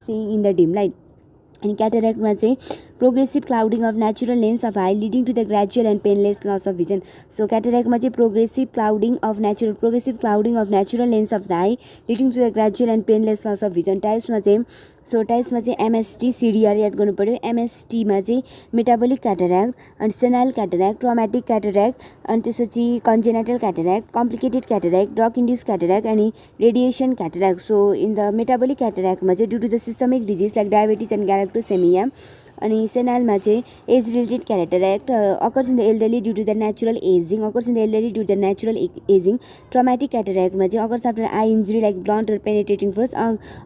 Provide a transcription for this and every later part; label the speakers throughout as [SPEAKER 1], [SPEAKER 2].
[SPEAKER 1] seeing in the dim light. अनि क्याटरेक्टमा चाहिँ progressive clouding of natural lens of eye leading to the gradual and painless loss of vision. So क्याटरेक्टमा चाहिँ progressive clouding of natural lens of the eye leading to the gradual and painless loss of vision. टाइप्समा चाहिँ MST CDR याद गर्नु पर्यो. एमएसटीमा चाहिँ metabolic cataract अनि सेनाइल क्याटरेक्ट, ट्रोमेटिक क्याटरेक्ट अनि त्यसपछि congenital cataract, complicated cataract, drug induce cataract अनि radiation cataract. So in the metabolic क्याटरेक्टमा चाहिँ due to the systemic disease like diabetes and galactosemia. अनि सेनाइलमा चाहिँ age related cataract occurs in the elderly due to the natural aging. Traumatic क्याटरेक्टमा चाहिँ occurs after eye injury like blunt or penetrating force,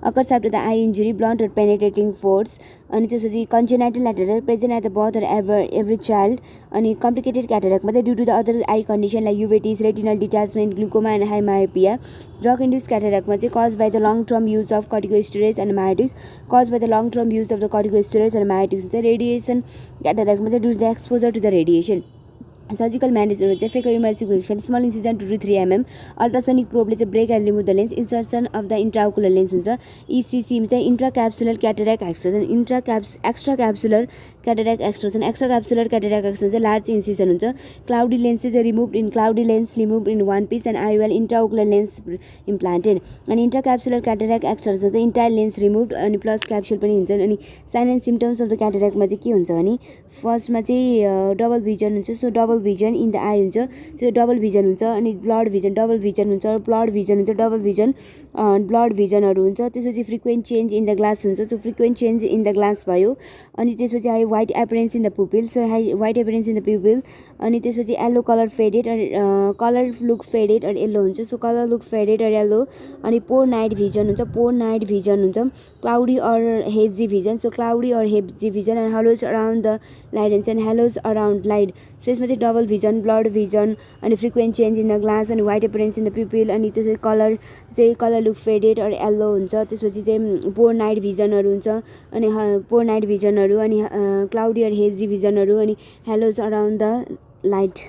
[SPEAKER 1] occurs after the eye injury blunt or penetrating force. अनि त्यसपछि congenital cataract present at the birth or every child. अनि complicated क्याटरेक्टमा चाहिँ due to the other eye condition like uveitis, retinal detachment, glaucoma and high myopia. Drug induce क्याटरेक्टमा चाहिँ cause by the long term use of corticosteroids and miotics, cause by the long term use of the corticosteroids and miotics हुन्छ. Radiation क्याटरेक्टमा चाहिँ due to the exposure to the radiation. Surgical म्यानेजमेन्टमा चाहिँ phacoemulsification injection, small incision 2 to 3 mm, ultrasonic प्रोबले चाहिँ break and remove the lens, insertion of the intraocular lens हुन्छ. ECC चाहिँ intra capsular cataract extraction, extra capsular cataract extraction. Extra capsular cataract extraction चाहिँ large incision हुन्छ. Cloudy lens चाहिँ remove in one piece and IOL intraocular lens implanted. अनि intra capsular cataract extraction चाहिँ entire lens remove अनि plus capsule पनि हुन्छ. अनि sign and symptoms of the क्याटरेक्टमा चाहिँ के हुन्छ भने फर्स्टमा चाहिँ डबल भिजन हुन्छ. So double vision in the eye हुन्छ, त्यो डबल भिजन हुन्छ. अनि ब्लड भिजन डबल भिजन हुन्छ, ब्लड भिजन हुन्छ, डबल भिजन ब्लड भिजनहरू हुन्छ. त्यसपछि frequent change in the glass हुन्छ. So frequent change in the glass भयो. अनि त्यसपछि आयो white appearance in the pupil. So white appearance in the pupil. अनि त्यसपछि yellow colour faded colour look faded or yellow हुन्छ. So colour look faded or yellow. अनि poor night vision हुन्छ, cloudy or hazy vision. So cloudy or hazy vision and halos around the light हुन्छ and halos around light. So यसमा चाहिँ double vision, blurred vision अनि frequent change in the glass अनि white appearance in the pupil. अनि त्यसपछि colour look faded or yellow हुन्छ. त्यसपछि चाहिँ पोर नाइट भिजनहरू हुन्छ अनि क्लाउडी अर हेजी भिजनहरू अनि हेलोज अराउन्ड द लाइट.